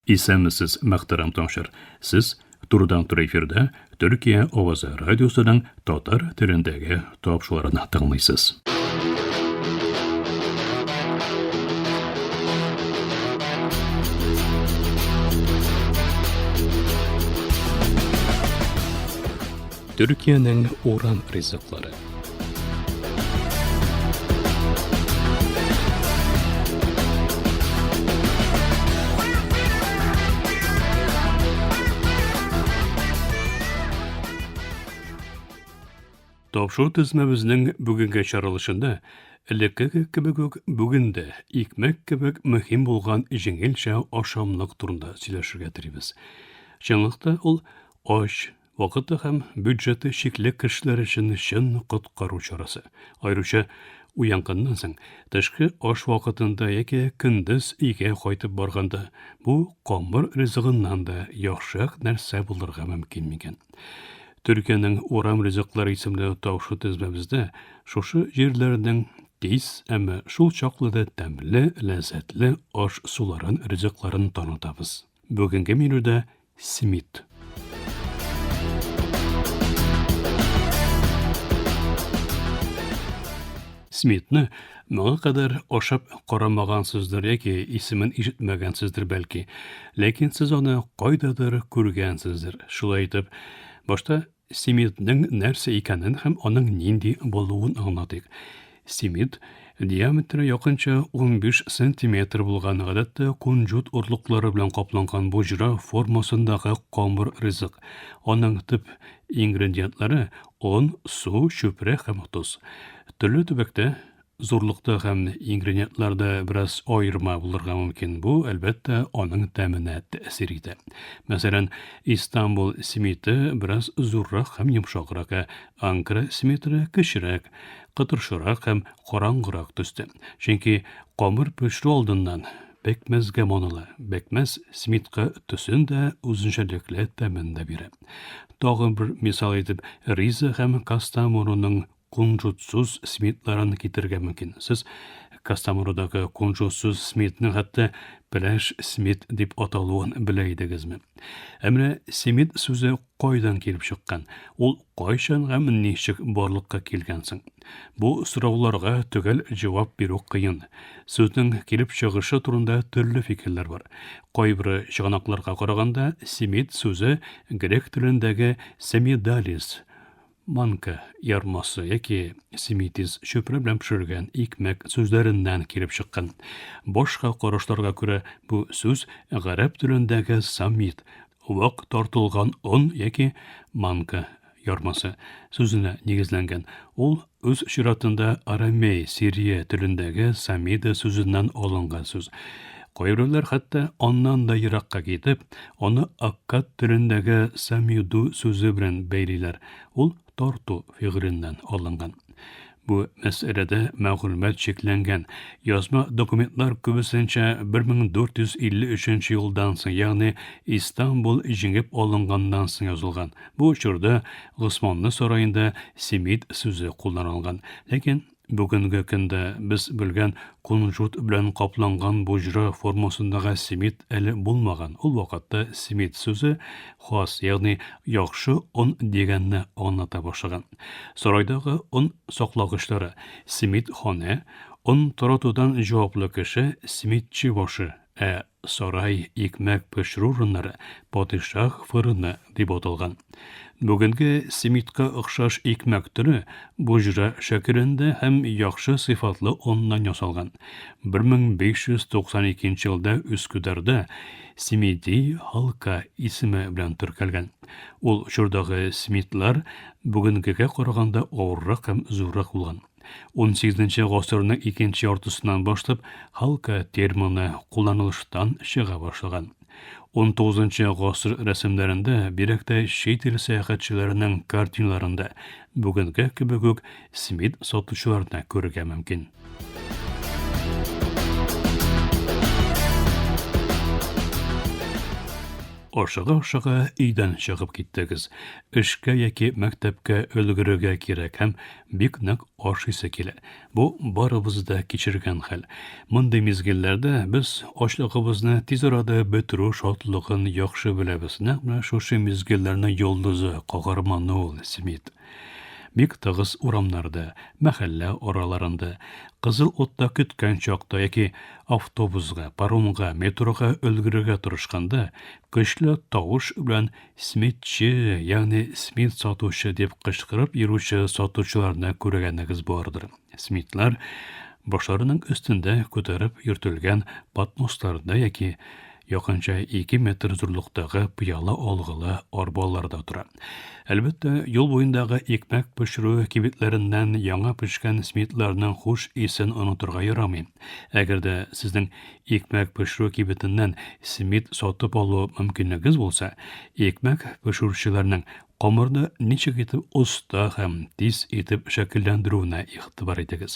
Исәнмесез, мөхтәрәм тыңлаучылар. Сез турыдан-туры эфирда Төркия авазы радиосының татар телендәге тапшыруларын тыңлыйсыз. Төркиянең урам ризыклары. Тапшыру тезмәбезнең бүгенге чаралышында элеккеге кебек үк бүген дә икмәк кебек мөһим булган җиңелчә ашамлык турында сөйләшергә телибез. Чынлыкта ул ач, Вакыты һәм бюджеты чикле кешеләр өчен чын коткару чарасы. Аеруча уянганнан соң, төшке аш вакытында яки көндез өйгә кайтып барганда, бу камыр ризыгыннан да яхшырак нәрсә булырга мөмкин микән? Төркиянең урам ризыклары исемле тавышы тезмәбездә шушы җирләрнең тиз, әмма шул чаклы да тәмле, ләззәтле аш-суларын, ризыкларын танытабыз. Бүгенге менюда Смит. Смитны моңа кадәр ашап карамагансыздыр яки исемен ишетмәгәнсездер бәлки. Ләкин сез аны кайдадыр күргәнсездер. Шулай итеп, башта Симитның нәрсә икәнен һәм аның нинди булуын аңлатыйк. Симит, диаметры якынча 15 сантиметр булган, гадәттә кунжут орлыклары белән капланган боҗра формасындагы камыр ризык. Аның төп ингредиентлары, он, су, чүпрә һәм тоз. Төрле төбәктә Зурлыкта һәм ингредиентларда бераз аерма булырга мөмкин. Бу, әлбәттә, аның тәменә тәэсир итә. Мәсәлән, Истанбул симите бераз зуррак һәм йомшаграк, ә Анкара симиты кечерәк, кытыршырак һәм караңгырак төстә. Чөнки камыр пешерү алдыннан бәкмәзгә маныла. Бәкмәз симитка төсен дә, үзенчәлекле тәмен дә бирә. Тагын бер мисал итеп Риза һәм Кастамонуның кунжутсыз смитларын китерергә мөмкин. Сез Кастамонудагы кунжутсыз смитның хәтта пеләш смит дип аталуын белә идегезме? Ә менә симит сүзе кайдан килеп чыккан? Ул кайчан һәм ничек барлыкка килгән соң? Бу сорауларга төгәл җавап бирү кыен. Сүзнең килеп чыгышы турында төрле фикерләр бар. Кайбер чыганакларга караганда, симит сүзе грек телендәге семидалис Манка ярмасы яки семитиз чүпрә белән пешерелгән икмәк сүзләреннән килеп чыккан. Башка карашларга күрә, бу сүз гарәп телендәге самит, вак тартылган он яки манка ярмасы сүзенә нигезләнгән. Ул үз чиратында арамей, сирия телендәге самида сүзеннән алынган сүз. Кайберәүләр хәтта аннан да еракка китеп, аны аккад телендәге самиду сүзе белән бәйлиләр, ул тарту фигыленнән алынган. Бу мәсьәләдә мәгълүмат чикләнгән. Язма документлар күбесенчә 1453 елдан соң, ягъни Истанбул җиңеп алынганнан соң язылган. Бу чорда Госманлы сараенда семит сүзе кулланылган. Ләкин Бүгенге көндә без белгән кунжут белән капланган боҗра формасындагы семит әле булмаган. Ул вакытта семит сүзе хас, ягъни яхшы он дигәнне аңлата башлаган. Сарайдагы он саклагычлары, семитханә, он таратудан җаваплы кеше, семитче башы, ә Сарай, икмәк пешерү урыннары, падишаһ фырыны дип аталган. Бүгенге семитка охшаш икмәк төре боҗра шәкелендә һәм яхшы сыйфатлы оннан ясалган. 1592 елда Үскүдәрдә Семиди халка исеме белән теркәлгән. Ул чордагы семитлар бүгенгегә караганда авыррак һәм зуррак булган. Унсигезенче гасырның икенче яртысыннан башлап халка термины кулланылыштан чыга башлаган. Унтугызынчы гасыр рәсемнәрендә, бигрәк тә чит ил сәяхәтчеләренең картиналарында бүгенге кебек үк Смит сатучыларны күрергә мөмкин. Ашыга-ашыга өйдән чыгып киттегез. Эшкә яки мәктәпкә өлгерергә кирәк һәм бик нык ашыйсы килә. Бу барыбыз да кичергән хәл. Мондый мизгелләрдә без ачлыгыбызны тиз арада бетерү шатлыгын яхшы беләбез. Нәкъ менә шушы мизгелләрнең йолдызы, каһарманы ул, Смит. Бик тыгыз урамнарда, мәхәллә араларында, кызыл утта көткән чакта яки автобусга, паромга, метрога өлгерергә тырышканда, көчле тавыш белән Смитче, ягъни смит сатучы дип кычкырып йөрүче сатучыларны күргәнегез бардыр. Смитлар башларының өстендә күтәреп йөртелгән подносларда яки якынча 2 метр зурлыктагы пыяла алгылы арбаларда тора. Әлбәттә, юл буендагы икмәк пешерү кибетләреннән яңа пешкән смитларның хуш исен онытырга ярамый. Әгәр дә сезнең икмәк пешерү кибетеннән смит сатып алу мөмкинлегегез булса, икмәк пешерүчеләрнең Камырны ничек итеп оста һәм тиз итеп шәкелләндерүенә игътибар итегез.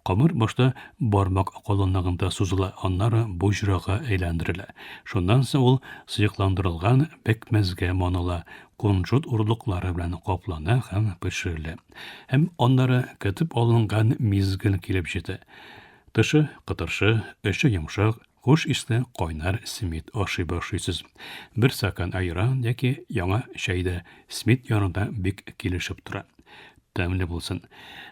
Камыр башта бармак калынлыгында сузыла, аннары боҗрага әйләндерелә. Шуннан соң ул сыекландырылган пекмәзгә маныла, кунжут орлыклары белән каплана һәм пешерелә. Һәм аннары көтеп алынган мизгел килеп җитә. Тышы кытыршы, эче йомшак, Хуш исле кайнар смит ашый башлыйсыз. Бер стакан айран яки яңа чәй дә смит янында бик килешеп тора. Тәмле булсын.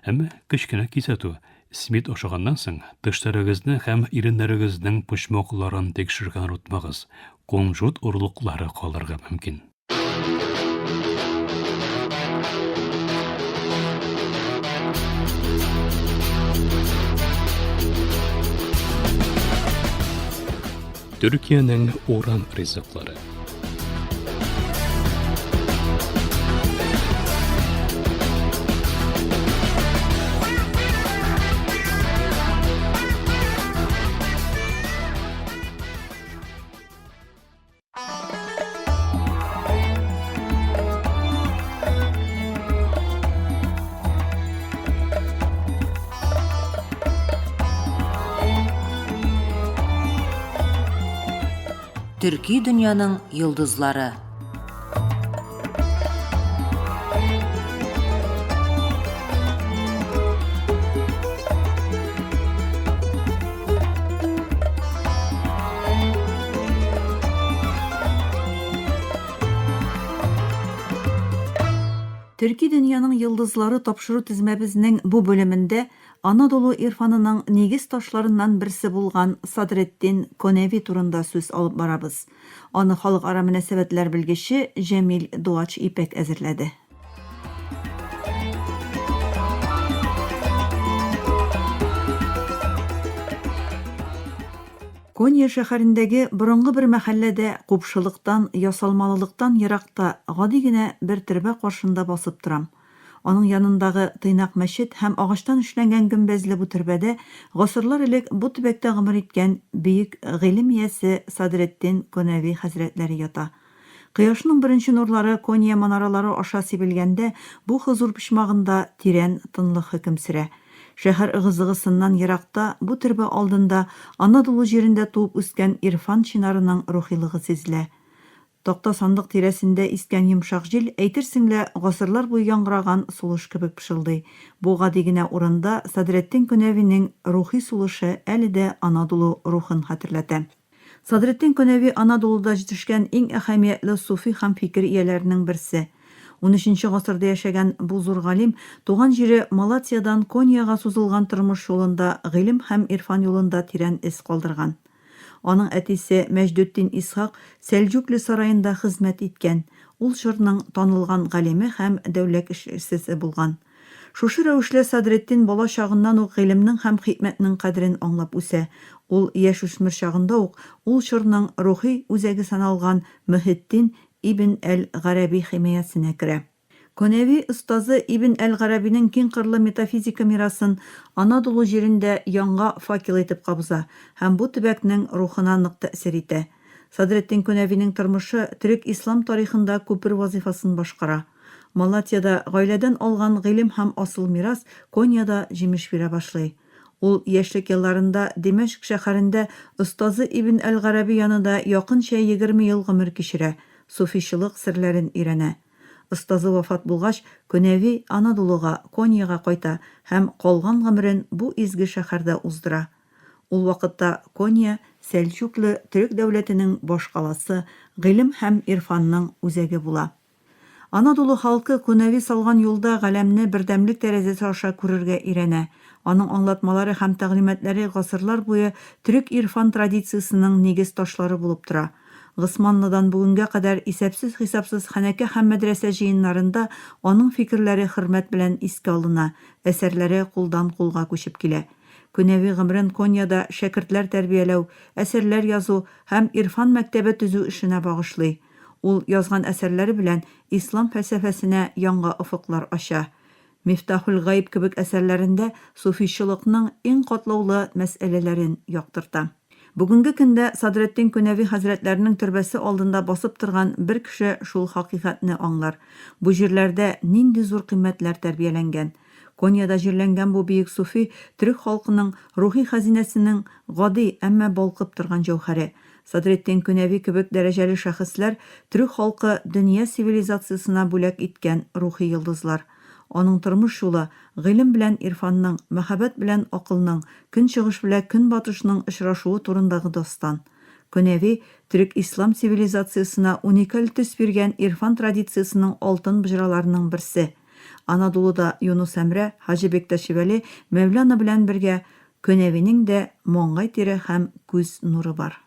Әмма кечкенә кисәтү, смит ашаганнан соң тешләрегезне һәм иреннәрегезнең почмакларын тикшерергә онытмагыз, кунжут орлыклары калырга мөмкин. Төркиянең урам ризыклары. Төрки дөньяның йолдызлары. Төрки дөньяның йолдызлары тапшыру тезмәбезнең бу бүлемендә Анадолу ирфанының нигез ташларыннан берсе булган Садретдин Коневи турында сүз алып барабыз. Аны халыкара мөнәсәбәтләр белгече Җәмил Дуач Ипәк әзерләде. Конья шәһәрендәге борынгы бер мәхәлләдә купшылыктан, ясалмалылыктан еракта гади генә бер төрбә каршында басып торам. Аның янындагы тыйнак мәчет һәм агачтан эшләнгән гөмбәзле бу төрбәдә гасырлар элек бу төбәктә гомер иткән бөек гыйлем иясе Садретдин Конәви хәзрәтләре ята. Кояшның беренче нурлары Конья манаралары аша сибелгәндә, бу хозур почмагында тирән тынлык хөкем сөрә. Шәһәр ыгы-зыгысыннан еракта, бу төрбә алдында Анадолу җирендә туып үскән Ирфан чинарының рухилыгы сизелә. Такта сандык тирәсендә искән йомшак җил, әйтерсең лә, гасырлар буе яңгыраган сулыш кебек пышылдый. Бу гади генә урында Садретдин Көнәвинең рухи сулышы әле дә Анадолу рухын хәтерләтә. Садретдин Көнәви Анадолуда җитешкән иң әһәмиятле суфи һәм фикер ияләренең берсе. Унөченче гасырда яшәгән бу зур галим туган җире Малатиядән Коньяга сузылган тормыш юлында гыйлем һәм ирфан юлында тирән эз калдырган. Аның әтисе Мәҗдетдин Исхак Сәлҗүкле сараенда хезмәт иткән, ул чорның танылган галиме һәм дәүләк эшлеклесе булган. Шушы рәвешле Садретдин бала чагыннан ук гыйлемнең һәм хикмәтнең кадерен аңлап үсә. Ул яшүсмер чагында ук ул чорның рухи үзәге саналган Мөхетдин ибн әл-Гарәби химаясенә керә. Конәви остазы Ибн әл-Гарәбинең киңкырлы метафизика мирасын Анадолу җирендә яңа факел итеп кабыза һәм бу төбәкнең рухына нык тәэсир итә. Садретдин Конәвинең тормышы төрек-ислам тарихында күпер вазыйфасын башкара. Малатьяда гаиләдән алган гыйлем һәм асыл мирас Коньяда җимеш бирә башлый. Ул яшьлек елларында Димәшк шәһәрендә остазы Ибн әл-Гарәби янында якынча 20 ел гомер кичерә, суфичылык серләрен өйрәнә. Остазы вафат булгач, Көнәви Анадолуга, Коньяга кайта һәм калган гомерен бу изге шәһәрдә уздыра. Ул вакытта Конья Сәлҗуклы төрек дәүләтенең башкаласы, гыйлем һәм ирфанның үзәге була. Анадолу халкы Кунәви салган юлда галәмне бердәмлек тәрәзәсе аша күрергә өйрәнә. Аның аңлатмалары һәм тәгълиматлары гасырлар буе төрек ирфан традициясенең нигез ташлары булып тора. Госманлыдан бүгенгә кадәр исәпсез-хисапсыз ханәкә һәм мәдрәсә җыеннарында аның фикерләре хөрмәт белән искә алына, әсәрләре кулдан-кулга күчеп килә. Көнәви гомерен Коньяда шәкертләр тәрбияләү, әсәрләр язу һәм ирфан мәктәбе төзү эшенә багышлый. Ул язган әсәрләре белән ислам фәлсәфәсенә яңа офыклар ача. Мифтахул гаиб кебек әсәрләрендә суфичылыкның иң катлаулы мәсьәләләрен яктырта. Бүгенге көндә Садретдин Көнәви хәзрәтләренең төрбәсе алдында басып торган бер кеше шул хакыйкатьне аңлар, бу җирләрдә нинди зур кыйммәтләр тәрбияләнгән. Коньяда җирләнгән бу бөек суфи төрек халкының рухи хәзинәсенең гади, әмма балкып торган җәүһәре. Садретдин Көнәви кебек дәрәҗәле шәхесләр төрек халкы дөнья цивилизациясенә бүләк иткән рухи йолдызлар. Аның тормыш юлы, гыйлем белән ирфанның, мәхәббәт белән акылның, көнчыгыш белә көнбатышның очрашуы турындагы дастан. Көнәви, төрек-ислам цивилизациясенә уникаль төс биргән ирфан традициясенең алтын боҗраларының берсе. Анадолуда Юнус Әмрә, Хаҗи Бекташи Вәли, Мәүлана белән бергә Көнәвинең дә маңгай тире һәм күз нуры бар.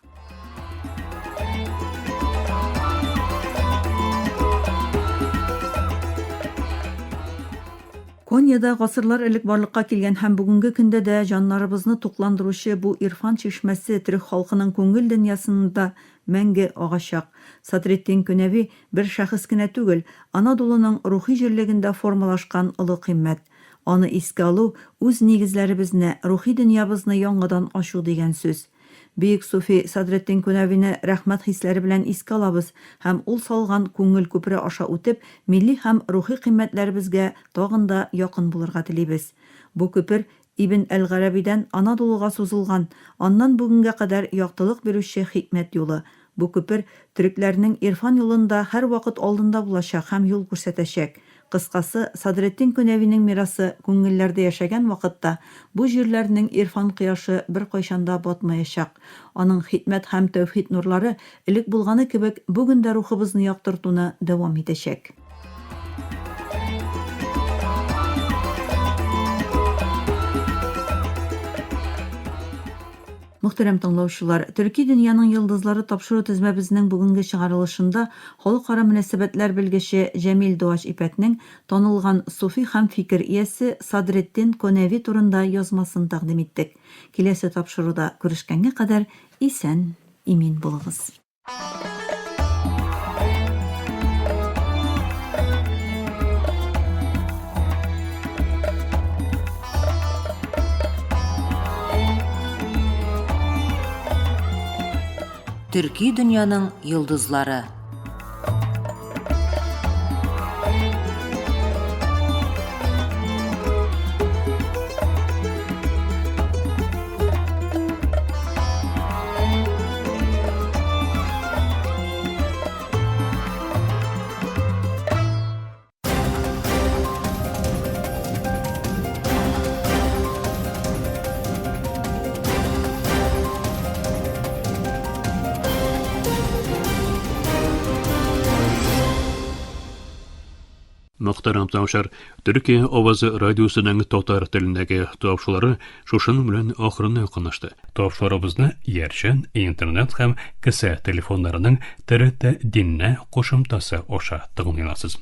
Коньяда гасырлар элек барлыкка килгән һәм бүгенге көндә дә җаннарыбызны тукландыручы бу ирфан чишмәсе төрек халкының күңел дөньясында мәңге агачак. Садретдин Көнәви бер шәхес кенә түгел, Анадолуның рухи җирлегендә формалашкан олы кыйммәт. Аны искә алу, үз нигезләребезне, рухи дөньябызны яңадан ачу дигән сүз. Бөек суфи Садретдин Кунавины рәхмәт хисләре белән искә алабыз һәм ул салган күңел күпере аша үтеп, милли һәм рухи кыйммәтләребезгә тагын да якын булырга телибез. Бу күпер Ибн әл-Гарәбидән Анадолуга сузылган, аннан бүгенгә кадәр яктылык бирүче хикмәт юлы. Бу күпер төрекләрнең ирфан юлында һәрвакыт алдында булачак һәм юл күрсәтәчәк. Кыскасы, Садретдин Көнәвинең мирасы күңелләрдә яшәгән вакытта, бу җирләрнең ирфан кояшы беркайчан да батмаячак. Аның хикмәт һәм тәүхид нурлары, элек булганы кебек, бүген дә рухыбызны яктыртуны дәвам итәчәк. Мөхтәрәм тыңлаучылар, Төрки дөньяның йолдызлары тапшыру тезмәбезнең бүгенге чыгарылышында халыкара мөнәсәбәтләр белгече Җәмил Дуач Ипәкнең танылган суфи һәм фикер иясе Садретдин Конәви турында язмасын тәкъдим иттек. Киләсе тапшыруда күрешкәнгә кадәр исән, имин булыгыз. Төрки дөньяның йолдызлары. Мөхтәрәм тыңлаучылар, Төркия авазы радиосының татар телендәге тапшырулары шушының белән ахырына якынлашты. Тапшыруыбызны иярчен интернет һәм кесә телефоннарының ТРТ Динне кушымтасы аша тыңлый аласыз.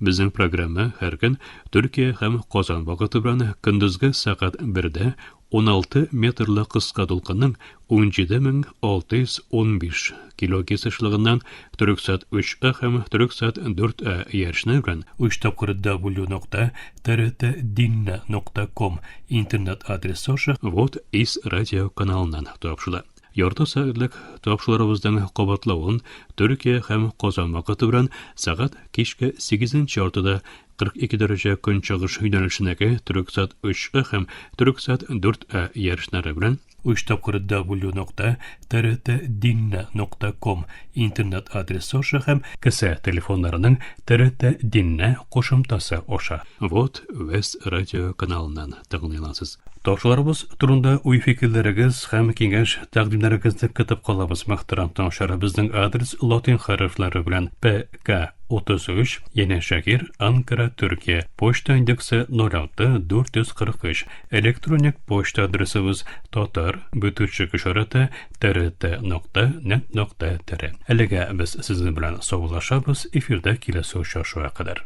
Безнең программа һәр көн Төркия һәм Казан вакыты белән көндезге сәгать 1дә 16 метрлы кыска дулкынның 17615 килогерц ешлыгыннан Төрексат 3А һәм Төрексат 4А иярчене белән 3 тапкыр w.trtdinne.com интернет адресы аша Вот из радио каналыннан тапшыла. Ярты сәгатьлек тапшыруларыбызның кабатлавын Төркия һәм Казан вакыты белән сәгать кичке сигезенче яртыда 42 дәрәҗә көнчыгыш юнәлешендәге Төрексат 3А һәм Төрексат 4А ярышлары белән 3 тапкыр w нокта trtdinne нокта ком интернет адресы аша һәм кесә телефоннарының TRT Dinne кушымтасы аша Вот Вест радио каналыннан тыңлый аласыз. Тапшыруларыбыз турында уй-фикерләрегез һәм киңәш-тәкъдимнәрегезне көтеп калабыз, мөхтәрәм тыңлаучылар. Безнең адрес латин хәрефләре белән ПК 33, Янәшәһир, Анкара, Төркия. Почта индексы 06 443. Электроник почта адресыбыз татар бөтүчек ишарәте trt нокта нет нокта tr. Әлегә без сезнең белән саубуллашабыз, эфирдә киләсе очрашуга кадәр.